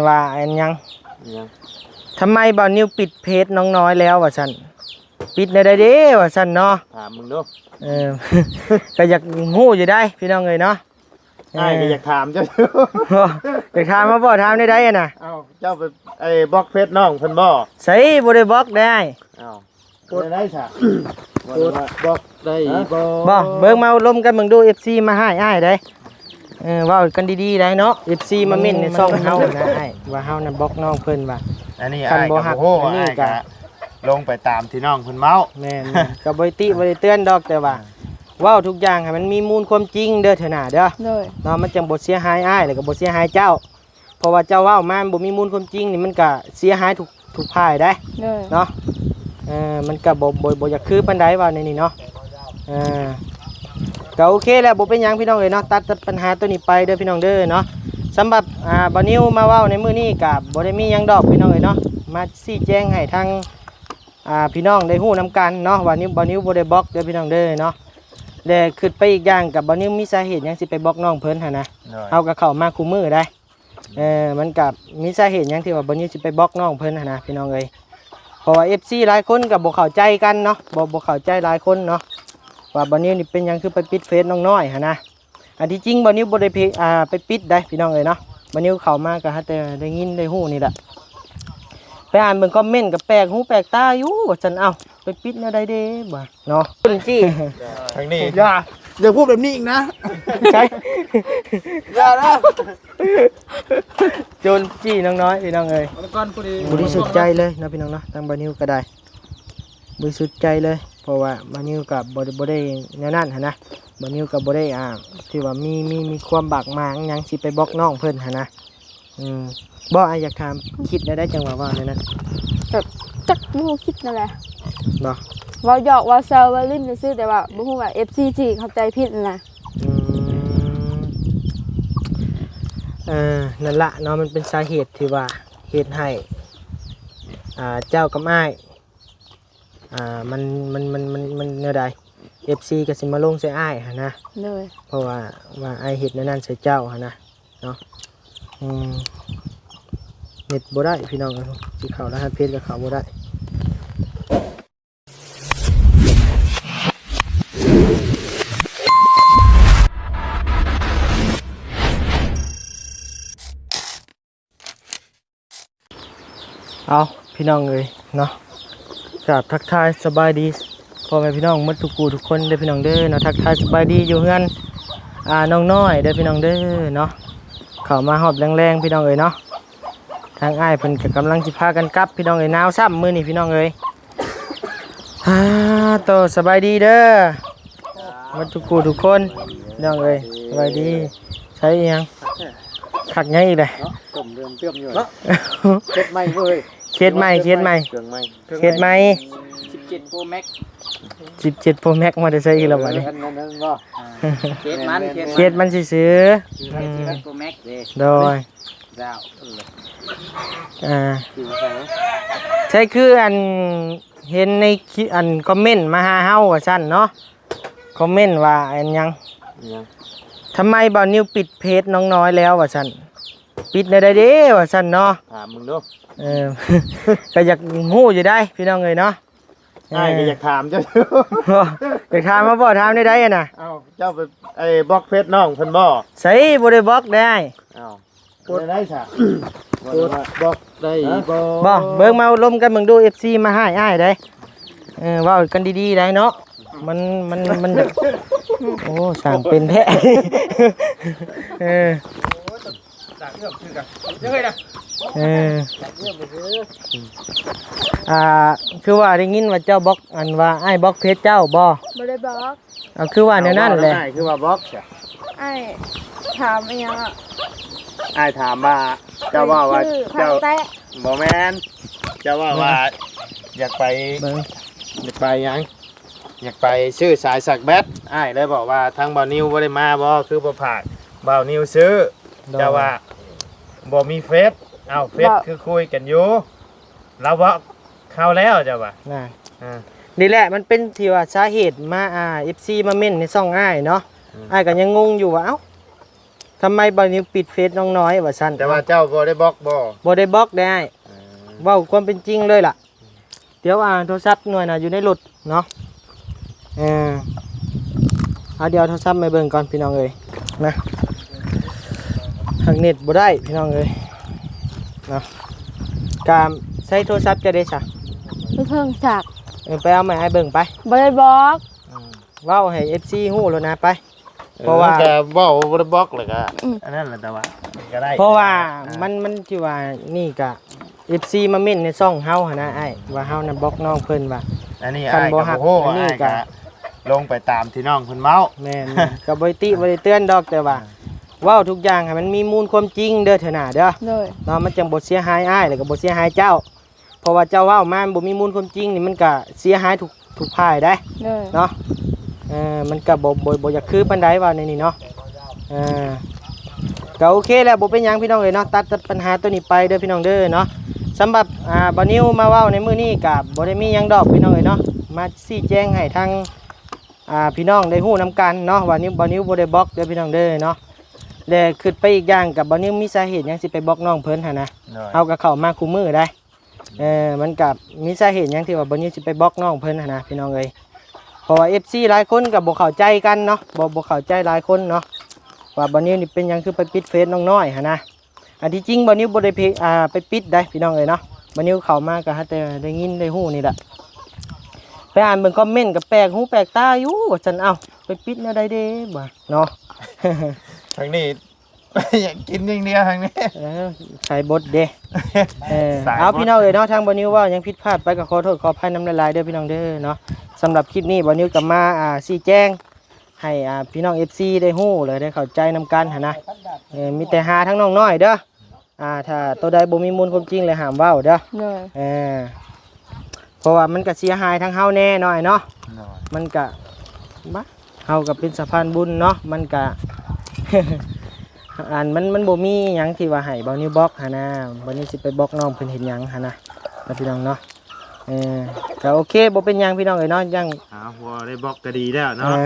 ວ່າອັນຫຍັງ ຫຍັງ? ທຳໄມບ່າວນິວປິດເພຈນ້ອງນ້ອຍແລ້ວວ່າຊັ້ນ ປິດແນວໃດເດ້ວ່າຊັ້ນເນາະ ຖາມເບິ່ງດູ. ເອີ ກໍຢາກຮູ້ຢູ່ໄດ໋ພີ່ນ້ອງເອີຍເນາະ. ອ້າຍກໍຢາກຖາມເຈົ້າຢູ່ ຢາກຖາມມາບໍ່ ຖາມແນວໃດຫັ້ນນະ? ເອົ້າ ເຈົ້າໄປ ໄອ້ ບລັອກເຟສນ້ອງເພິ່ນບໍ່? ໃສ ບໍ່ໄດ້ບລັອກໄດ໋ອ້າຍ. ເອົ້າ ບໍ່ໄດ້ຊະ ບໍ່ໄດ້ບລັອກໄດ້ບໍ່? ບໍ່ ເບິ່ງມາລົມກັນເບິ່ງດູ ເອັຟຊີມາຮ້າຍອ້າຍໄດ໋. ເອີ ເວົ້າກັນດີໆໄດ໋ເນາະ ເອັຟຊີມາເມັ້ນໃນຊ່ອງເຮົານະອ້າຍ ວ່າເຮົານະບລັອກນ້ອງເພິ່ນວ່າ ອັນນີ້ ຄັນບໍ່ຮັກ ອ້າຍກໍບໍ່ຮູ້ ອັນນີ້ກໍ ອ້າຍກໍລົງໄປຕາມທີ່ນ້ອງເພິ່ນເວົ້າ. ແມ່ນໆ ກໍບໍ່ໄດ້ຕິບໍ່ໄດ້ເຕືອນດອກ ແຕ່ວ່າເວົ້າທຸກຢ່າງໃຫ້ມັນມີມູນຄວາມຈິງເດີເທື່ອໜ້າເດີ ໂດຍ ເນາະ ມັນຈັ່ງບໍ່ເສຍຫາຍອ້າຍ ແລ້ວກໍບໍ່ເສຍຫາຍເຈົ້າ. ເພາະວ່າເຈົ້າເວົ້າມາບໍ່ມີມູນຄວາມຈິງນີ້ ມັນກະເສຍຫາຍທຸກ ທຸກຝ່າຍໄດ໋ ໂດຍ ເນາະ. ເອີ ມັນກະບໍ່ ບໍ່ ບໍ່ຢາກຄືປານໃດ ເວົ້າແນວນີ້ເນາະ. ເອີ ກະໂອເຄແລ້ວ ບໍ່ເປັນຫຍັງພີ່ນ້ອງເອີຍເນາະ ຕັດ ຕັດບັນຫາໂຕນີ້ໄປເດີພີ່ນ້ອງເດີເນາະ. ສຳລັບ ອ່າ ບ່າວນິວມາເວົ້າໃນມື້ນີ້ກະບໍ່ໄດ້ມີຫຍັງດອກພີ່ນ້ອງເອີຍເນາະ ມາຊີ້ແຈງໃຫ້ທາງ ອ່າ ພີ່ນ້ອງໄດ້ຮູ້ນຳກັນເນາະ ວ່ານິວ ບ່າວນິວບໍ່ໄດ້ບລັອກເດີພີ່ນ້ອງເດີເນາະ. ແລະ ຄິດໄປອີກຢ່າງ ກັບບ່າວນິວມີສາເຫດຫຍັງຊິໄປບລັອກນ້ອງເພິ່ນຫັ້ນນະ ໂດຍ ເຮົາກໍເຂົ້າມາຄູ່ມື້ໄດ໋. ເອີ ມັນກໍມີສາເຫດຫຍັງທີ່ວ່າບ່າວນິວຊິໄປບລັອກນ້ອງເພິ່ນຫັ້ນນະພີ່ນ້ອງເອີຍ ເພາະວ່າເອັຟຊີຫຼາຍຄົນກໍບໍ່ເຂົ້າໃຈກັນເນາະ ບໍ່ ບໍ່ເຂົ້າໃຈຫຼາຍຄົນເນາະ ວ່າບ່າວນິວນີ້ເປັນຫຍັງຄືໄປປິດເຟສນ້ອງນ້ອຍຫັ້ນນະ. ອັນທີ່ຈິງບ່າວນິວບໍ່ໄດ້ ອ່າ ໄປປິດໄດ໋ພີ່ນ້ອງເອີຍເນາະ ບ່າວນິວເຂົ້າມາກໍຫາແຕ່ໄດ້ຍິນໄດ້ຮູ້ນີ້ແຫຼະ ໄປອ່ານເບິ່ງຄອມເມັນກໍແປກຫູແປກຕາຢູ່ວ່າຊັ້ນ. ເອົ້າ ໄປປິດແນວໃດເດ້ ວ່າເນາະ ຄົນຈີ້ ທາງນີ້ ຢ່າ ຢ່າພູດແບບນີ້ອີກນະ ໃຊ່ ຢ່ານະ ໂຈນຈີ້ນ້ອງນ້ອຍພີ່ນ້ອງເອີຍ ແລ້ວກ່ອນຜູ້ດີ ບໍລິສຸດໃຈເລີຍເນາະພີ່ນ້ອງເນາະ ທາງບ່າວນິວກໍໄດ້ບໍລິສຸດໃຈເລີຍ ເພາະວ່າບ່າວນິວກໍບໍ່ ບໍ່ໄດ້ແນວນັ້ນຫັ້ນນະ ບ່າວນິວກໍບໍ່ໄດ້ ອ່າ ທີ່ວ່າມີ ມີ ມີຄວາມບາດໝາງຫຍັງຊິໄປບລັອກນ້ອງເພິ່ນຫັ້ນນະ. ອືມ ບໍ່ ອ້າຍຢາກຖາມ ຄິດແນວໃດຈັ່ງວ່າເວົ້າແນວນັ້ນ? ແບບຈັກບໍ່ຮູ້ຄິດແນວໃດ ບໍ່ ເວົ້າຢອກເວົ້າແຊວເວົ້າຫຼິ້ນຊື່ໆ ແຕ່ວ່າບໍ່ຮູ້ວ່າເອັຟຊີຊິເຂົ້າໃຈຜິດຫັ້ນນະ. ອືມ ເອີ ນັ້ນລະເນາະ ມັນເປັນສາເຫດທີ່ວ່າເຮັດໃຫ້ ອ່າ ເຈົ້າກັບອ້າຍ ອ່າ ມັນ ມັນ ມັນ ມັນ ມັນແນວໃດ ເອັຟຊີກໍຊິມາລົງໃສ່ອ້າຍຫັ້ນນະ ໂດຍ ເພາະວ່າ ວ່າອ້າຍເຮັດແນວນັ້ນໃສ່ເຈົ້າຫັ້ນນະເນາະ. ອືມ ເນັດບໍ່ໄດ້ພີ່ນ້ອງເອີຍ ຊິເຂົ້າລະຫັດເພຈກໍເຂົ້າບໍ່ໄດ້. ເອົາ ພີ່ນ້ອງເອີຍເນາະ ກາບທັກທາຍສະບາຍດີພໍ່ແມ່ພີ່ນ້ອງໝົດທຸກຜູ້ທຸກຄົນເດີພີ່ນ້ອງເດີເນາະ ທັກທາຍສະບາຍດີຢູ່ເຮືອນ ອ່າ ນ້ອງນ້ອຍເດີພີ່ນ້ອງເດີເນາະ. ເຂົ້າມາຮອບແລງໆ ພີ່ນ້ອງເອີຍເນາະ ທາງອ້າຍເພິ່ນກໍກຳລັງຊິພາກັນກັບ ພີ່ນ້ອງເອີຍ ໜາວຊ້ຳມື້ນີ້ ພີ່ນ້ອງເອີຍ. ອ່າ ໂຕ ສະບາຍດີເດີໝົດທຸກຜູ້ທຸກຄົນ ພີ່ນ້ອງເອີຍ ສະບາຍດີ. ໃຊ້ອີ່ຫຍັງ ຄັກຫຍັງອີກເດ້ ເນາະ ຕົ້ມເດືອມເຕີມຢູ່ເນາະ ເຮັດໃໝ່ເວີຍ ເຮັດໃໝ່ ເຮັດໃໝ່ ເຄື່ອງໃໝ່ ເຮັດໃໝ່ ສິບເຈັດໂປຣແມັກ ສິບເຈັດໂປຣແມັກ ມາແຕ່ໃສອີກແລ້ວບັດນີ້ ເອີ ອັນນັ້ນບໍ່ ອ່າ ເຄສມັນ ເຄສມັນ ເຄສມັນຊື່ໆ ອືມ ສິບເຈັດໂປຣແມັກເດ້ ໂດຍ ດາວ ອ່າ ໃຊ່ ຄືອັນ ເຫັນໃນ ອັນ ຄອມເມັນມາຫາເຮົາວ່າຊັ້ນເນາະ ຄອມເມັນວ່າອັນຫຍັງ ຫຍັງ? ທຳໄມບ່າວນິວປິດເພຈນ້ອງນ້ອຍແລ້ວວ່າຊັ້ນ ປິດແນວໃດເດ້ວ່າຊັ້ນເນາະ ຖາມເບິ່ງດູ ເອີ ກໍຢາກຮູ້ຢູ່ໄດ໋ພີ່ນ້ອງເອີຍເນາະ ອ້າຍກໍຢາກຖາມເຈົ້າຢູ່ ຢາກຖາມມາບໍ່ ຖາມແນວໃດຫັ້ນນະ? ເອົ້າ ເຈົ້າໄປ ໄອ້ ບລັອກເຟສນ້ອງເພິ່ນບໍ່? ໃສ ບໍ່ໄດ້ບລັອກໄດ໋ອ້າຍ ເອົ້າ ບໍ່ໄດ້ຊະ ບໍ່ໄດ້ບລັອກໄດ້ບໍ່? ບໍ່ ເບິ່ງມາລົມກັນເບິ່ງດູ ເອັຟຊີມາຮ້າຍອ້າຍໄດ໋ ເອີ ເວົ້າກັນດີໆໄດ໋ເນາະ ມັນ ມັນ ມັນ ໂອ້ ຊ່າງເປັນແທ້ ເອີ ເອີ ອ່າ ຄືວ່າໄດ້ຍິນວ່າເຈົ້າບລັອກ ອັນວ່າອ້າຍບລັອກເຟສເຈົ້າບໍ່? ບໍ່ໄດ້ບລັອກ ເອົາ ຄືວ່າແນວນັ້ນແຫຼະ ເອົາ ເວົ້ານຳອ້າຍ ຄືວ່າບລັອກຊະ ອ້າຍຖາມອີ່ຫຍັງອະ? ອ້າຍຖາມວ່າ ເຈົ້າເວົ້າວ່າ ເຈົ້າ ບໍ່ແມ່ນ ເຈົ້າເວົ້າວ່າ ອືມ ຢາກໄປ ເບິ່ງ ຢາກໄປຫຍັງ? ຢາກໄປຊື້ສາຍສັກແບັດ ອ້າຍເລີຍບອກວ່າ ທາງບ່າວນິວບໍ່ໄດ້ມາບໍ່ ຄືບໍ່ຝາກບ່າວນິວຊື້ ໂດຍ ເຈົ້າວ່າບໍ່ມີເຟສ ເອົ້າ ເຟສຄືຄຸຍກັນຢູ່ ລາວບອກເຮົາແລ້ວ ເຈົ້າວ່າ ນັ້ນ ອ່າ ນີ້ແຫຼະ ມັນເປັນທີ່ວ່າສາເຫດມາ ອ່າ ເອັຟຊີມາເມັ້ນໃນຊ່ອງອ້າຍເນາະ ອືມ ອ້າຍກໍຍັງງົງຢູ່ວ່າ ເອົ້າ ທຳໄມບ່າວນິວປິດເຟສນ້ອງນ້ອຍວ່າຊັ້ນ. ແຕ່ວ່າເຈົ້າບໍ່ໄດ້ບລັອກບໍ່? ບໍ່ໄດ້ບລັອກເດ້ອ້າຍ. ເອີ ເວົ້າຄວາມເປັນຈິງເລີຍລະ. ດຽວ ອ່າ ໂທລະສັບໜ່ວຍນະຢູ່ໃນລົດເນາະ. ເອີ ເອົາ ດຽວເອົາໂທລະສັບມາເບິ່ງກ່ອນພີ່ນ້ອງເອີຍນະ. ຫາກເນັດບໍ່ໄດ້ພີ່ນ້ອງເອີຍເນາະ. ກາມໃຊ້ໂທລະສັບຈະໄດ້ຊະ ຢູ່ເທິງສາກ. ເອີ ໄປເອົາໃໝ່ອ້າຍເບິ່ງໄປ. ບໍ່ໄດ້ບລັອກ. ອືມ ເວົ້າໃຫ້ເອັຟຊີຮູ້ໂລດນະໄປ. ເອີ ເພາະວ່າ ກະເວົ້າບໍ່ໄດ້ບລັອກແລ້ວກະ ອືມ ອັນນັ້ນແຫຼະ ແຕ່ວ່າກະໄດ້ ເພາະວ່າ ອ່າ ມັນ ມັນຊິວ່ານີ້ກະ ເອັຟຊີມາເມັ້ນໃນຊ່ອງເຮົາຫັ້ນນະອ້າຍ ວ່າເຮົານັ້ນບລັອກນ້ອງເພິ່ນວ່າ ອັນນີ້ ຄັນບໍ່ຮັກ ອ້າຍກໍບໍ່ຮູ້ ອັນນີ້ ກໍອ້າຍກໍລົງໄປຕາມທີ່ນ້ອງເພິ່ນເວົ້າ. ແມ່ນໆ ກໍບໍ່ໄດ້ຕິບໍ່ໄດ້ເຕືອນດອກ ແຕ່ວ່າ ອ່າ ເວົ້າທຸກຢ່າງໃຫ້ມັນມີມູນຄວາມຈິງເດີເທື່ອໜ້າເດີ. ໂດຍ ເນາະ ມັນຈັ່ງບໍ່ເສຍຫາຍອ້າຍ ແລ້ວກໍບໍ່ເສຍຫາຍເຈົ້າ. ເພາະວ່າເຈົ້າເວົ້າມາມັນບໍ່ມີມູນຄວາມຈິງນີ້ ມັນກະເສຍຫາຍທຸກ ທຸກຝ່າຍໄດ໋. ໂດຍ ເນາະ ເອີ ມັນກະບໍ່ ບໍ່ ບໍ່ຢາກຄືປານໃດ ເວົ້າແນວນີ້ເນາະ. ເອີ ກະໂອເຄແລ້ວ ບໍ່ເປັນຫຍັງພີ່ນ້ອງເອີຍເນາະ. ຕັດ ຕັດບັນຫາໂຕນີ້ໄປເດີພີ່ນ້ອງເດີເນາະ. ສຳລັບ ອ່າ ບ່າວນິວມາເວົ້າໃນມື້ນີ້ກະບໍ່ໄດ້ມີຫຍັງດອກພີ່ນ້ອງເອີຍເນາະ ມາຊີ້ແຈງໃຫ້ທາງ ອ່າ ພີ່ນ້ອງໄດ້ຮູ້ນຳກັນເນາະ ວ່ານິວ ບ່າວນິວບໍ່ໄດ້ບລັອກເດີພີ່ນ້ອງເດີເນາະ. ແລະ ຄິດໄປອີກຢ່າງ ກັບບ່າວນິວມີສາເຫດຫຍັງຊິໄປບລັອກນ້ອງເພິ່ນຫັ້ນນະ. ໂດຍ ເຮົາກໍເຂົ້າມາຄູ່ມື້ໄດ໋. ເອີ ມັນກະມີສາເຫດຫຍັງທີ່ວ່າບ່າວນິວຊິໄປບລັອກນ້ອງເພິ່ນຫັ້ນນະພີ່ນ້ອງເອີຍ. ເພາະວ່າເອັຟຊີຫຼາຍຄົນກໍບໍ່ເຂົ້າໃຈກັນເນາະ ບໍ່ ບໍ່ເຂົ້າໃຈຫຼາຍຄົນເນາະ ວ່າບ່າວນິວນີ້ເປັນຫຍັງຄືໄປປິດເຟສນ້ອງນ້ອຍຫັ້ນນະ. ອັນທີ່ຈິງບ່າວນິວບໍ່ໄດ້ໄປ ອ່າ ໄປປິດໃດ໋ພີ່ນ້ອງເອີຍເນາະ. ບ່າວນິວເຂົ້າມາກໍຫາແຕ່ໄດ້ຍິນໄດ້ຮູ້ນີ້ແຫຼະ. ໄປອ່ານເບິ່ງຄອມເມັນກໍແປກຫູແປກຕາຢູ່ ວ່າຊັ້ນ. ເອົ້າ ໄປປິດແນວໃດເດ ວ່າເນາະ. ທາງນີ້ ຢາກກິນຢ່າງດຽວທາງນີ້. ເອີ ສາຍບົດເດ້. ເອີ ສາຍບົດ. ເອົາ ພີ່ນ້ອງເອີຍເນາະ ທາງບ່າວນິວເວົ້າຫຍັງຜິດພາດໄປກໍຂໍໂທດຂໍອະໄພນຳຫຼາຍໆເດີພີ່ນ້ອງເດີເນາະ. ສຳລັບຄລິບນີ້ບ່າວນິວກໍມາ ອ່າ ຊີ້ແຈງໃຫ້ ອ່າ ພີ່ນ້ອງເອັຟຊີໄດ້ຮູ້ ແລະ ໄດ້ເຂົ້າໃຈນຳກັນຫັ້ນນະ. ເອີ ມີແຕ່ຫາທາງນ້ອງນ້ອຍເດີ. ອ່າ ຖ້າໂຕໃດບໍ່ມີມູນຄວາມຈິງແລ້ວຫ້າມເວົ້າເດີ. ໂດຍ ເອີ ເພາະວ່າມັນກະເສຍຫາຍທາງເຮົາແນ່ເນາະ ອ້າຍເນາະ. ໂດຍ ມັນກະ ບະ ເຮົາກະເປັນສະພານບຸນເນາະ ມັນກະ ອັນ ມັນ ມັນບໍ່ມີຫຍັງທີ່ວ່າໃຫ້ບ່າວນິວບລັອກຫັ້ນນະ. ບ່າວນິວຊິໄປບລັອກນ້ອງເພິ່ນເຮັດຫຍັງຫັ້ນນະ ເນາະ ພີ່ນ້ອງເນາະ. ເອີ ກະໂອເຄ ບໍ່ເປັນຫຍັງພີ່ນ້ອງເອີຍເນາະ ຍັງ ອ່າ ພໍໄດ້ບລັອກກະດີແລ້ວເນາະ. ເອີ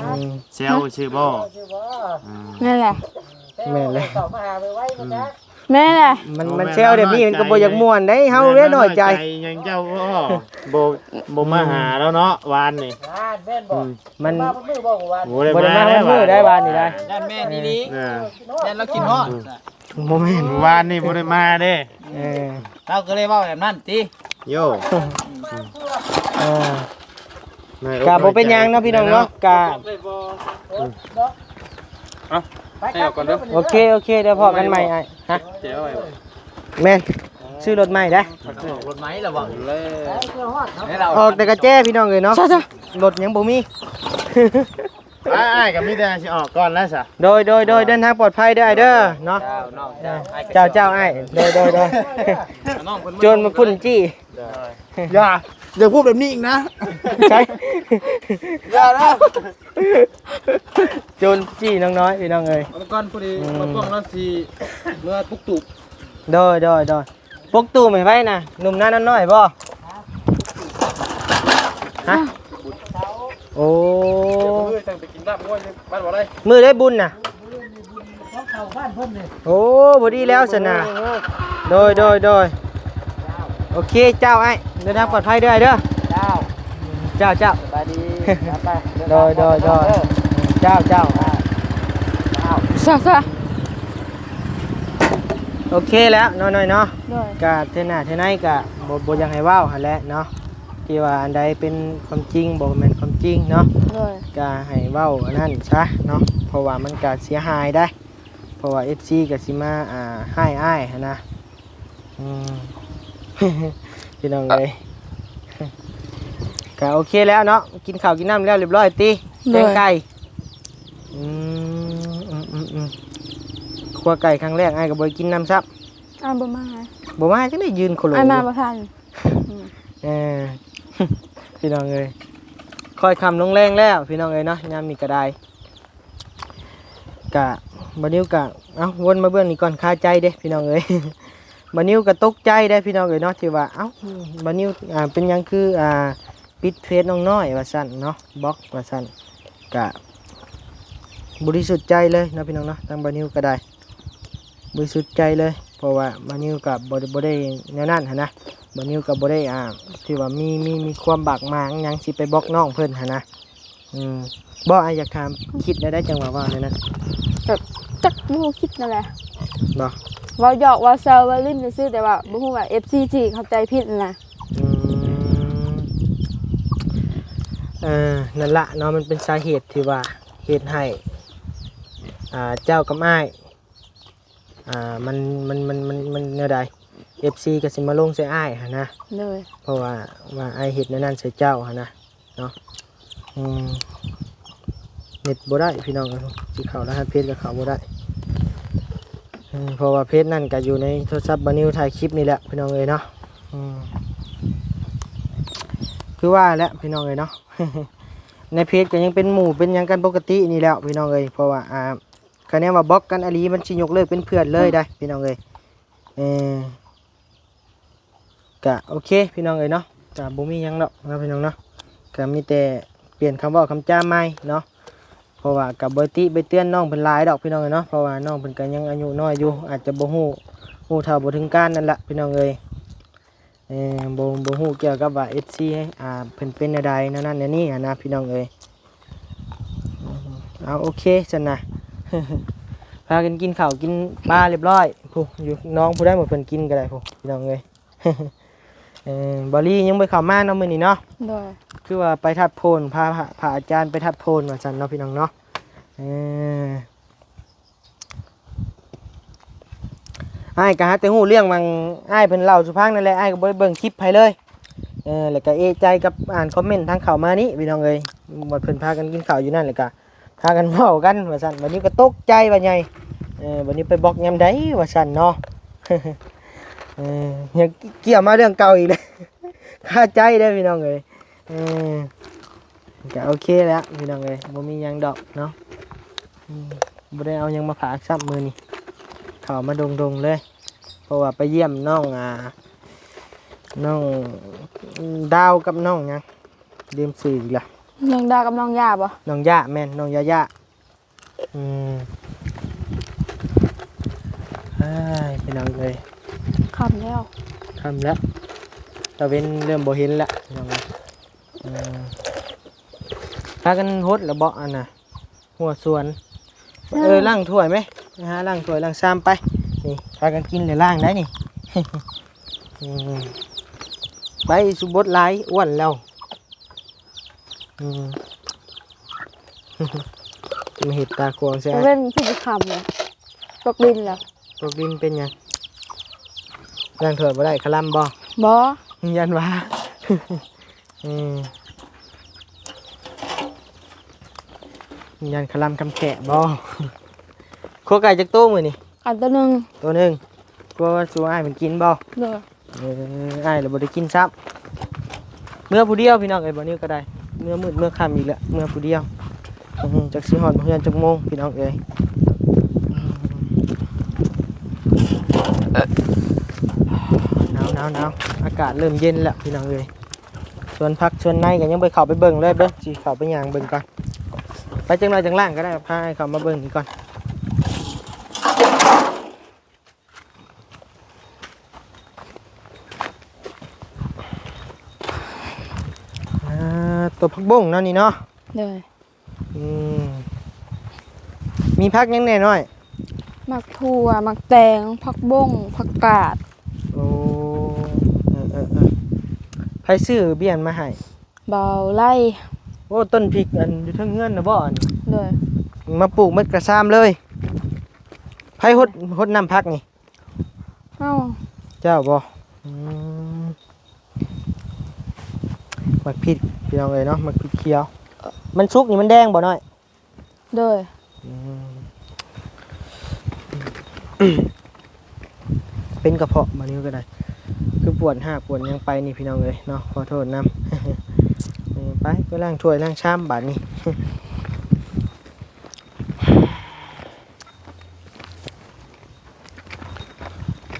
ອືມ ແຊວຊື່ບໍ່? ອືມ ແມ່ນແຫຼະ ແມ່ນແຫຼະ ອືມ ແມ່ນແຫຼະ. ມັນ ມັນແຊວແບບນີ້ມັນກໍບໍ່ຢາກມ່ວນໄດ໋ ເຮົາເດ້ນ້ອຍໃຈ. ນ້ອຍໃຈຫຍັງເຈົ້າບໍ່ ບໍ່ ບໍ່ມາຫາລາວເນາະ ວານນີ້. ອືມ ມັນ ບໍ່ໄດ້ມາມື້ບໍ່ວານ ບໍ່ໄດ້ມາມື້ໄດ໋ ວານນີ້ໄດ໋. ຢ້ານແມ່ນອີ່ຫຼີ ເອີ ຢ້ານລາວຄິດຮອດ. ບໍ່ແມ່ນ ວານນີ້ບໍ່ໄດ້ມາເດ້. ເອີ ລາວກໍເລີຍເວົ້າແບບນັ້ນຕິ ໂຍ. ເອີ ກະບໍ່ເປັນຫຍັງເນາະພີ່ນ້ອງເນາະ ກະ ເອົ້າ ໃຫ້ອອກກ່ອນເດີ. ໂອເຄ ໂອເຄ ດຽວພໍ້ກັນໃໝ່ອ້າຍ. ຮະ ແມ່ນ ຊື້ລົດໃໝ່ໄດ໋. ລົດໃໝ່ລະຫວັງເລີຍ ອອກແຕ່ກະແຈພີ່ນ້ອງເອີຍເນາະ ລົດຍັງບໍ່ມີ. ອ້າຍ ອ້າຍກໍມີແຕ່ຊິອອກກ່ອນແລ້ວຊະ. ໂດຍ ໂດຍ ໂດຍ ເດີນທາງປອດໄພເດີອ້າຍເດີເນາະ. ເຈົ້າ ເຈົ້າ ອ້າຍ ໂດຍ ໂດຍ ໂດຍ. ໂຈນມາປຸ້ນຈີ້ ຢ່າ ຢ່າພູດແບບນີ້ອີກນະ. ໃຊ່ ຢ່ານະ ໂຈນຈີ້ນ້ອງນ້ອຍພີ່ນ້ອງເອີຍ. ເອົາໄປກ່ອນ ພໍດີ ອືມ ບ່າວປ້ອງລາວຊິເມືອປຸກຕູບ. ໂດຍ ໂດຍ ໂດຍ. ປົກຕູ້ໃຫ້ໃຜນະ? ໜຸ່ມນານ້ອຍບໍ່? ຮະ? ໂອ້ ມື້ໃດບຸນນະ? ໂອ້ ພໍດີແລ້ວຊັ້ນນະ. ໂດຍ ໂດຍ ໂດຍ. ໂອເຄ ເຈົ້າອ້າຍ ເດີນທາງປອດໄພເດີອ້າຍເດີ. ເຈົ້າ ເຈົ້າ ເຈົ້າ ສະບາຍດີ. ໂດຍ ໂດຍ ໂດຍ. ເຈົ້າ ເຈົ້າ. ໂອເຄແລ້ວເນາະ ນ້ອຍເນາະ. ໂດຍ ກະເທື່ອໜ້າເທື່ອໃນກະບໍ່ ບໍ່ຢາກໃຫ້ເວົ້າຫັ້ນແຫຼະເນາະ ທີ່ວ່າອັນໃດເປັນຄວາມຈິງ ບໍ່ແມ່ນຄວາມຈິງເນາະ. ໂດຍ ກະໃຫ້ເວົ້າອັນນັ້ນຊະເນາະ ເພາະວ່າມັນກະເສຍຫາຍໄດ໋ ເພາະວ່າເອັຟຊີກະຊິມາ ອ່າ ຮ້າຍອ້າຍຫັ້ນນະ. ອືມ ພີ່ນ້ອງເອີຍ ກະໂອເຄແລ້ວເນາະ ກິນເຂົ້າກິນນ້ຳແລ້ວລຽບຮ້ອຍຕິ? ໂດຍ ແກງໄກ່. ອືມ ອືມ ອືມ ອືມ. ຄົວໄກ່ຄັ້ງແລກ ອ້າຍກໍບໍ່ໄດ້ກິນນຳຊ້ຳ. ອ້າຍບໍ່ມາ. ບໍ່ມາຈັ່ງໃດ ຢືນໂຄໂລ. ອ້າຍມາບໍ່ທັນ. ອືມ ເອີ ພີ່ນ້ອງເອີຍ ຄ່ອຍຄ່ຳລົງແລງແລ້ວ ພີ່ນ້ອງເອີຍເນາະ ຍາມນີ້ກໍໄດ້. ກະ ບ່າວນິວກະ ເອົ້າ ວົນມາເບື້ອງນີ້ກ່ອນ ຄາໃຈເດ້ພີ່ນ້ອງເອີຍ. ບ່າວນິວກໍຕົກໃຈໄດ້ພີ່ນ້ອງເອີຍເນາະ ທີ່ວ່າ ເອົ້າ ບ່າວນິວ ອ່າ ເປັນຫຍັງຄື ອ່າ ປິດເຟສນ້ອງນ້ອຍວ່າຊັ້ນເນາະ ບລັອກວ່າຊັ້ນ. ກະ ບໍລິສຸດໃຈເລີຍເນາະ ພີ່ນ້ອງເນາະ ທາງບ່າວນິວກໍໄດ້ ບໍລິສຸດໃຈເລີຍ ເພາະວ່າບ່າວນິວກໍບໍ່ ບໍ່ໄດ້ແນວນັ້ນຫັ້ນນະ ບ່າວນິວກໍບໍ່ໄດ້ ອ່າ ທີ່ວ່າມີ ມີ ມີຄວາມບາດໝາງຫຍັງຊິໄປບລັອກນ້ອງເພິ່ນຫັ້ນນະ. ອືມ ບໍ່ ອ້າຍຢາກຖາມ ຄິດແນວໃດຈັ່ງວ່າເວົ້າແນວນັ້ນ? ກໍຈັກ ບໍ່ຮູ້ ຄິດແນວໃດ ບໍ່ ເວົ້າຢອກເວົ້າແຊວເວົ້າຫຼິ້ນຊື່ໆ ແຕ່ວ່າບໍ່ຮູ້ວ່າເອັຟຊີຊິເຂົ້າໃຈຜິດຫັ້ນນະ. ອືມ ເອີ ນັ້ນລະເນາະ ມັນເປັນສາເຫດທີ່ວ່າເຮັດໃຫ້ ອ່າ ເຈົ້າກັບອ້າຍ ອ່າ ມັນ ມັນ ມັນ ມັນ ມັນແນວໃດ ເອັຟຊີກໍຊິມາລົງໃສ່ອ້າຍຫັ້ນນະ ໂດຍ ເພາະວ່າ ວ່າອ້າຍເຮັດແນວນັ້ນໃສ່ເຈົ້າຫັ້ນນະເນາະ. ອືມ ເນັດບໍ່ໄດ້ພີ່ນ້ອງເອີຍ ຊິເຂົ້າລະຫັດເພຈກໍເຂົ້າບໍ່ໄດ້ ອືມ ເພາະວ່າເພຈນັ້ນກໍຢູ່ໃນໂທລະສັບບ່າວນິວຖ່າຍຄລິບນີ້ແຫຼະພີ່ນ້ອງເອີຍເນາະ. ອືມ ຄືວ່າແຫຼະພີ່ນ້ອງເອີຍເນາະ ໃນເພຈກໍຍັງເປັນໝູ່ເປັນຫຍັງກັນປົກກະຕິນີ້ແຫຼະພີ່ນ້ອງເອີຍ ເພາະວ່າ ອ່າ ຄະແນນວ່າບລັອກກັນອີ່ຫຼີ ມັນຊິຍົກເລີກເປັນເພື່ອນເລີຍໄດ໋ພີ່ນ້ອງເອີຍ. ເອີ ກະໂອເຄພີ່ນ້ອງເອີຍເນາະ ກະບໍ່ມີຫຍັງດອກເນາະພີ່ນ້ອງເນາະ ກະມີແຕ່ປ່ຽນຄຳເວົ້າຄຳຈາໃໝ່ເນາະ ເພາະວ່າກະບໍ່ຕິໄປເຕືອນນ້ອງເພິ່ນຫຼາຍດອກພີ່ນ້ອງເອີຍເນາະ ເພາະວ່ານ້ອງເພິ່ນກະຍັງອາຍຸນ້ອຍຢູ່ ອາດຈະບໍ່ຮູ້ ຮູ້ເທົ່າບໍ່ເຖິງການນັ້ນລະພີ່ນ້ອງເອີຍ. ເອີ ບໍ່ ບໍ່ຮູ້ກ່ຽວກັບວ່າເອັຟຊີ ອ່າ ເພິ່ນເປັນແນວໃດແນວນັ້ນແນວນີ້ຫັ້ນນະພີ່ນ້ອງເອີຍ. ເອົາ ໂອເຄຊັ້ນນະ ພາກັນກິນເຂົ້າກິນປາຮຽບຮ້ອຍ ຜູ້ຢູ່ນ້ອງຜູ້ໃດໝົດເພິ່ນກິນກໍໄດ້ຜູ້ພີ່ນ້ອງເອີຍ. ເອີ ບ່າວລີຍັງບໍ່ໄດ້ເຂົ້າມາເນາະມື້ນີ້ເນາະ ໂດຍ ຄືວ່າໄປທັດໂພນ ພາ ພາອາຈານໄປທັດໂພນວ່າຊັ້ນເນາະພີ່ນ້ອງເນາະ. ເອີ ອ້າຍກໍຫາແຕ່ຮູ້ເລື່ອງຫວ່າງອ້າຍເພິ່ນເລົ່າສູ່ຟັງນັ້ນແຫຼະ ອ້າຍກໍບໍ່ໄດ້ເບິ່ງຄລິບໃຜເລີຍ. ເອີ ແລ້ວກໍເອະໃຈກັບອ່ານຄອມເມັນທາງເຂົ້າມານີ້ພີ່ນ້ອງເອີຍ ວ່າເພິ່ນພາກັນກິນເຂົ້າຢູ່ນັ້ນ ແລ້ວກໍພາກັນເວົ້າກັນວ່າຊັ້ນ ບັດນີ້ກໍຕົກໃຈວ່າໃຫຍ່ ເອີ ບັດນີ້ໄປບລັອກຍາມໃດວ່າຊັ້ນເນາະ. ເອີ ຍັງກ່ຽວມາເລື່ອງເກົ່າອີກແລ້ວ ຄາໃຈເດີ້ພີ່ນ້ອງເອີຍ. ເອີ ກໍໂອເຄແລ້ວພີ່ນ້ອງເອີຍ ບໍ່ມີຫຍັງດອກເນາະ. ອືມ ບໍ່ໄດ້ເອົາຫຍັງມາຝາກຊ້ຳມື້ນີ້ ເຂົ້າມາດົງໆເລີຍ ເພາະວ່າໄປຢ້ຽມນ້ອງ ອ່າ ນ້ອງດາວກັບນ້ອງຫຍັງ ລືມຊື່ອີກລະ ນ້ອງດາວກັບນ້ອງຢາບໍ່? ນ້ອງຢາ ແມ່ນ ນ້ອງຢາຢາ. ອືມ ອ້າຍ ພີ່ນ້ອງເອີຍ ຄ່ຳແລ້ວ ຄ່ຳແລ້ວ ຕາເວັນເລີ່ມບໍ່ເຫັນແລ້ວພີ່ນ້ອງເອີຍ. ເອີ ພາກັນຫົດລະເບາະອັນນ່ະ ຫົວສວນ. ເອີ ລ້າງຖ້ວຍໄໝ ໄປຫາລ້າງຖ້ວຍລ້າງຊາມໄປ. ນີ້ ພາກັນກິນແລ້ວລ້າງໄດ໋ນີ້. ອືມ ໄປ ສຸບົດຫຼາຍ ອ້ວນແລ້ວ. ອືມ ມາເຮັດຕາຂວາງໃສ່ ຕາເວັນຄືຊິຄ່ຳແລ້ວ ຕົກດິນແລ້ວ. ຕົກດິນເປັນຫຍັງ? ລ້າງຖ້ວຍບໍ່ໄດ້ ຄະລຳບໍ່? ບໍ່ ຢ້ານວ່າ ອືມ ຢ້ານຄະລຳຄຳແຂະບໍ່? ຄົວໄກ່ຈັກໂຕມື້ນີ້? ໄກ່ໂຕໜຶ່ງ ໂຕໜຶ່ງ. ຄົວວ່າສູ່ອ້າຍເພິ່ນກິນບໍ່? ໂດຍ. ເອີ ອ້າຍລະບໍ່ໄດ້ກິນຊ້ຳ ເມືອຜູ້ດຽວພີ່ນ້ອງເອີຍ. ບ່າວນິວກໍໄດ້ ເມືອມືດເມືອຄ່ຳອີກແລ້ວ ເມືອຜູ້ດຽວ. ອືມ ຈັກຊິຮອດເຮືອນຈັກໂມງພີ່ນ້ອງເອີຍ. ໜາວໆໆ ອາກາດເລີ່ມເຢັນແລ້ວພີ່ນ້ອງເອີຍ. ສວນຜັກສວນໃນກໍຍັງບໍ່ໄດ້ເຂົ້າໄປເບິ່ງເລີຍ ເບິ່ງ ຊິເຂົ້າໄປຍ່າງເບິ່ງກ່ອນ. ໄປຈັກໜ້ອຍຈັ່ງລ້າງກໍໄດ້ ພາໃຫ້ເຂົ້າມາເບິ່ງນີ້ກ່ອນ. ອ່າ ຕົວຜັກບົ້ງເນາະນີ້ເນາະ. ໂດຍ. ອືມ ມີຜັກຫຍັງແດ່ນ້ອຍ? ໝາກຖົ່ວ ໝາກແຕງ ຜັກບົ້ງ ຜັກກາດ. ໂອ້ ເອີໆໆ ໃຜຊື້ເບ້ຍມາໃຫ້? ບ່າວໄລ. ໂອ້ ຕົ້ນພິກອັນຢູ່ເທິງເຮືອນນະບໍ່ອັນ? ໂດຍ. ມາປູກໝົດກະຊາມເລີຍ. ໃຜຫົດ ຫົດນ້ຳຜັກນີ້? ເຮົາ. ເຈົ້າບໍ່? ອືມ ໝາກພິກພີ່ນ້ອງເອີຍເນາະ ໝາກພິກຂຽວ. ມັນສຸກນີ້ມັນແດງບໍ່ນ້ອຍ? ໂດຍ. ອືມ ເປັນກະເພາະ ບາດນີ້ກໍໄດ້ ຄືປວດຮາກປວດຫຍັງໄປນີ້ພີ່ນ້ອງເອີຍເນາະ ຂໍໂທດນຳ. ເອີ ໄປ ໄປລ້າງຖ້ວຍລ້າງຊາມບາດນີ້.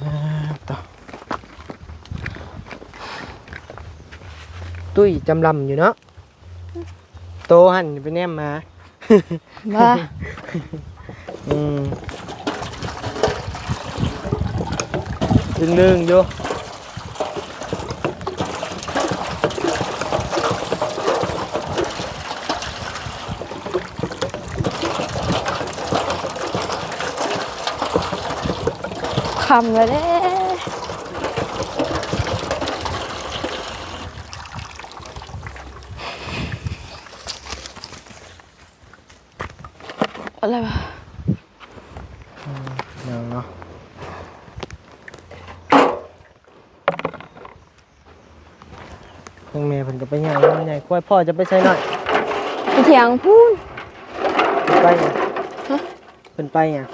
ອ່າ ໂຕ ຕຸ້ຍຈຳລຳຢູ່ເນາະ. ໂຕຫັ້ນໄປແນມໝາ ບໍ່ ອືມ ດຶງໆຢູ່ ຄ່ຳແລ້ວເດ້. ອະໄລວະ? ອືມ ຍັງເນາະ ທາງແມ່ເພິ່ນກໍໄປຍ່າງ ຍ່າງຄວາຍ. ພໍ່ຈະໄປໃສນ້ອຍ? ໄປຖຽງພຸ້ນ. ເພິ່ນໄປຫຍັງ? ຮະ? ເພິ່ນໄປຫຍັງ?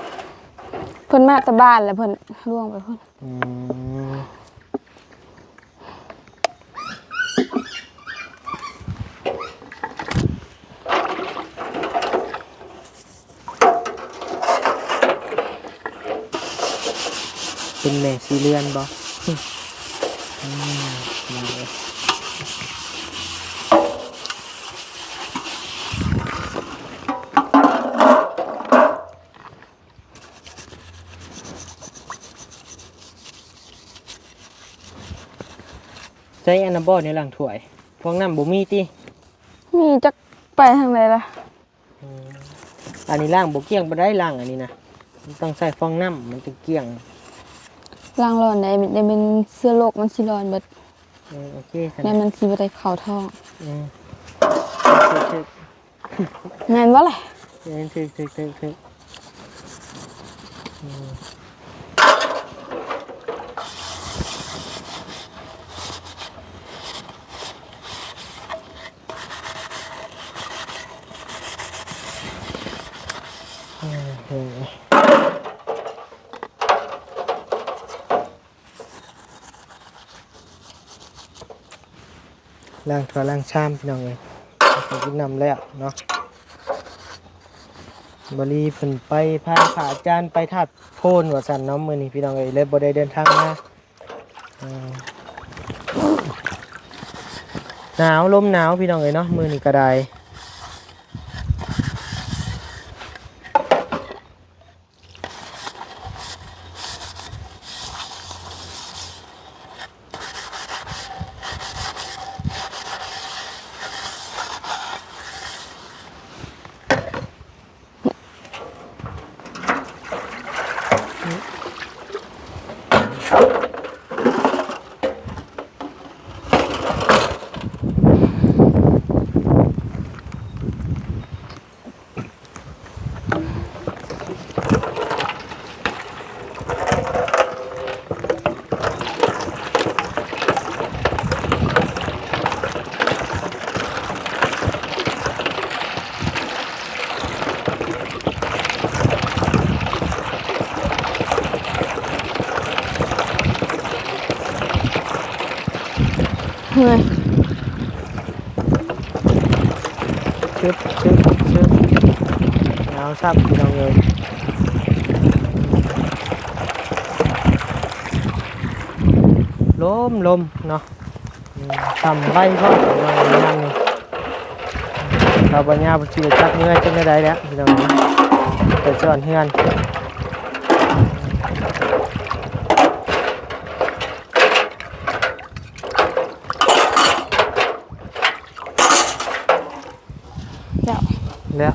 ເພິ່ນມາແຕ່ບ້ານ ແລ້ວເພິ່ນລ່ວງໄປພຸ້ນ. ອືມ ເປັນແມ່ສີ່ເດືອນບໍ່? ອືມ ໃສ່ອັນນັ້ນບໍ່ ໃນລ້າງຖ້ວຍ ຟອງນ້ຳບໍ່ມີຕິ? ມີ ຈັກໄປທາງໃດລະ. ອືມ ອັນນີ້ລ້າງບໍ່ກ້ຽງປານໃດ ລ້າງອັນນີ້ນະ ມັນຕ້ອງໃຊ້ຟອງນ້ຳ ມັນຈຶ່ງກ້ຽງ. ລ້າງຮ້ອນໄດ້ ໄດ້ແມ່ນເຊື້ອໂລກມັນຊິຮ້ອນເບິດ. ເອີ ໂອເຄຊັ້ນ ແມ່ນມັນຊິບໍ່ໄດ້ເຂົ້າທ້ອງ. ອືມ ຖືກໆ ແມ່ນບໍ່ລະ? ແມ່ນ ຖືກໆ ຖືກໆ ອືມ. ລ້າງຖ້ວຍລ້າງຊາມ ພີ່ນ້ອງເອີຍ ເຂົ້າກິນນ້ຳແລ້ວເນາະ. ບໍລີເພິ່ນໄປພາພະອາຈານໄປທາດໂພນວ່າຊັ້ນເນາະ ມື້ນີ້ ພີ່ນ້ອງເອີຍ ເລີຍບໍ່ໄດ້ເດີນທາງມາ. ອືມ ໜາວ ລົມໜາວ ພີ່ນ້ອງເອີຍເນາະ ມື້ນີ້ກໍໄດ້. ເມື່ອຍ ຊຶບ ຊຶບ ຊຶບ ໜາວຊ້ຳ ພີ່ນ້ອງເອີຍ ລົມ ລົມເນາະ. ອືມ ຊ້ຳໄວພ້ອມ ພີ່ນ້ອງເອີຍ ມັນນີ້ ຊາວບັນຍາເພິ່ນຊິຈັກເມື່ອຍຈັ່ງໃດແລ້ວ ພີ່ນ້ອງເອີຍ ໄປສອນເຮືອນ. ແລ້ວ ແລ້ວ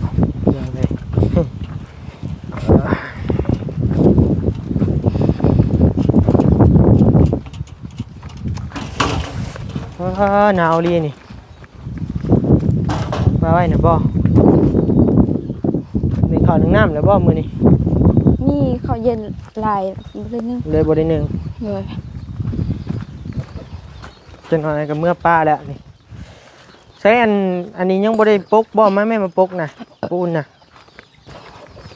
ວ້າ ໜາວອີ່ຫຼີນີ້ ມາໄວນະບໍ່? ໜຶ້ງເຂົ້າໜຶ້ງນ້ຳແລ້ວບໍ່ມື້ນີ້? ມີເຂົ້າເຢັນຫຼາຍ ບໍ່ໄດ້ໜຶ້ງ ເລີຍບໍ່ໄດ້ໜຶ້ງ ໂດຍ ຈັກໜ້ອຍກໍເມືອປ່າແລ້ວນີ້. ໃຊ້ອັນ ອັນນີ້ຍັງບໍ່ໄດ້ປົກບໍ່? ມາແມ່ ມາປົກນະ ປູນນະ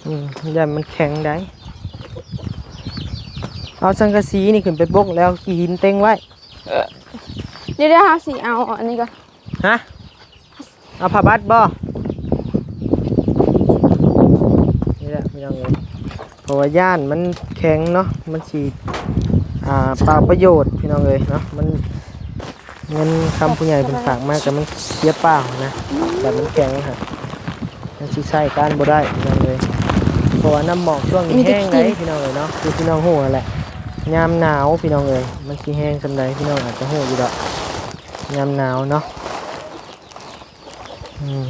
ອືມ ຢ້ານມັນແຂງໄດ໋. ເອົາສັງກະສີນີ້ຂຶ້ນໄປປົກ ແລ້ວຂີ້ຫີນເຕັງໄວ້. ເອີ ດຽວໆ ເຮົາຊິເອົາອັນນີ້ກ່ອນ. ຮະ? ເອົາຜ້າບັດບໍ່? ນີ້ແຫຼະພີ່ນ້ອງເອີຍ ເພາະວ່າຢ້ານມັນແຂງເນາະ ມັນຊິ ອ່າ ເປົ່າປະໂຫຍດພີ່ນ້ອງເອີຍເນາະ ມັນ ເງິນຄຳຜູ້ໃຫຍ່ເພິ່ນຝາກມາ ແຕ່ມັນເສຍເປົ່ານະ ແບບມັນແຂງຫັ້ນ. ມັນຊິໃຊ້ການບໍ່ໄດ້ພີ່ນ້ອງເອີຍ ເພາະວ່ານ້ຳໝອກຊ່ວງນີ້ແຮງໃດ໋ພີ່ນ້ອງເອີຍເນາະ ຄືພີ່ນ້ອງຮູ້ຫັ້ນແຫຼະ ຍາມໜາວພີ່ນ້ອງເອີຍ ມັນຊິແຮງສ່ຳໃດ ພີ່ນ້ອງອາດຈະຮູ້ຢູ່ດອກ ຍາມໜາວເນາະ ອືມ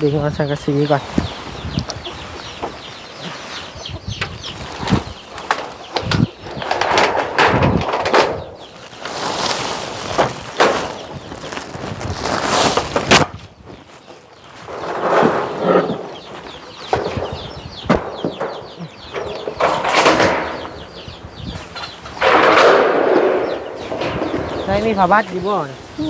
ດຶງເອົາສັງກະສີກ່ອນ. ໃສ່ມີຜ້າບັດຢູ່ບໍ່? ມີ.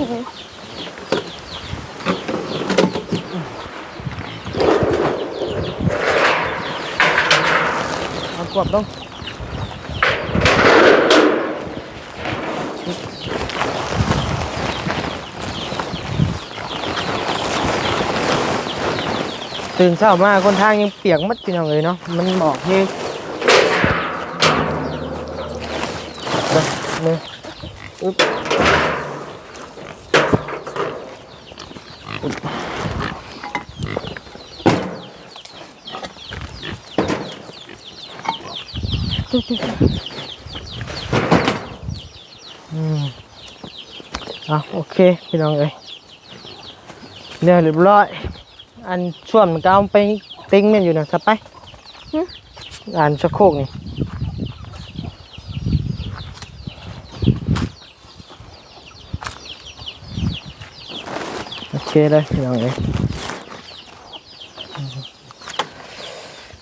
ເອົາກວບລົງ. ຕື່ນເຊົ້າມາຄົນທາງຍັງປຽກໝົດພີ່ນ້ອງເອີຍເນາະ ມັນໝອກແຮງ. ເບິ່ງ ອຶບ. ອືມ ເອົາ ໂອເຄ ພີ່ນ້ອງເອີຍ ແລ້ວຮຽບຮ້ອຍ ອັນ ຊ່ວມມັນກໍເອົາໄປເຕັງແມ່ນຢູ່ນະ ສະໄປ ຫື? ອັນ ສະໂຄກນີ້. ໂອເຄເລີຍພີ່ນ້ອງເອີຍ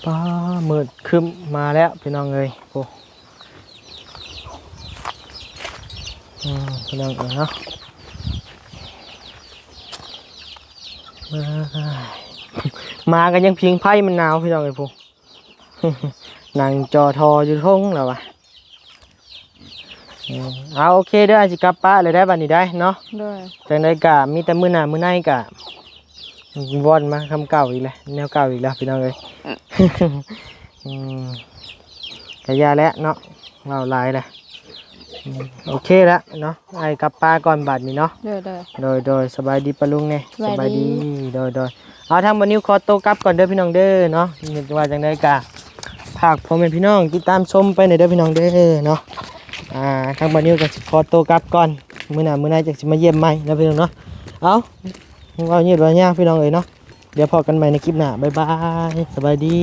ຟ້າມືດຄຶ້ມມາແລ້ວພີ່ນ້ອງເອີຍ ໂອ້ ອືມ ພີ່ນ້ອງເອີຍເນາະ ມາກໍຍັງຜິງໄຟ ມັນໜາວພີ່ນ້ອງເອີຍ ໂອ້ ນັ່ງຈໍ່ທໍຢູ່ທົ່ງແລ້ວວະ. ເອີ ເອົາ ໂອເຄເດີ ອ້າຍຊິກັບປະແລ້ວໄດ໋ ບັດນີ້ໄດ໋ເນາະ ໂດຍ ຈັ່ງໃດກະມີແຕ່ມື້ໜ້າມື້ໃນກະວອນມາຄຳເກົ່າອີກແລ້ວ ແນວເກົ່າອີກແລ້ວພີ່ນ້ອງເອີຍ ອືມ ກະຢ່າແຫຼະເນາະ ເວົ້າຫຼາຍແຫຼະ ອືມ ໂອເຄລະເນາະ ອ້າຍກັບປະກ່ອນບັດນີ້ເນາະ ໂດຍ ໂດຍ ໂດຍ ສະບາຍດີປ້າລຸງແດ່ ສະບາຍດີ ສະບາຍດີ ໂດຍ ໂດຍ ເອົາ ທາງບ່າວນິວຂໍໂຕກັບກ່ອນເດີພີ່ນ້ອງເດີເນາະ ວ່າຈັ່ງໃດກະຝາກພໍ່ແມ່ພີ່ນ້ອງຕິດຕາມຊົມໄປແດ່ເດີພີ່ນ້ອງເດີເນາະ ອ່າ ທາງບ່າວນິວກໍຊິຂໍໂຕກັບກ່ອນ ມື້ໜ້າມື້ໃນຈັ່ງຊິມາຢ້ຽມໃໝ່ເນາະພີ່ນ້ອງເນາະ ເອົາ ເວົ້າຍືດເວົ້າຍາວພີ່ນ້ອງເອີຍເນາະ ດຽວພໍ້ກັນໃໝ່ໃນຄລິບໜ້າ ບາຍບາຍ ສະບາຍດີ.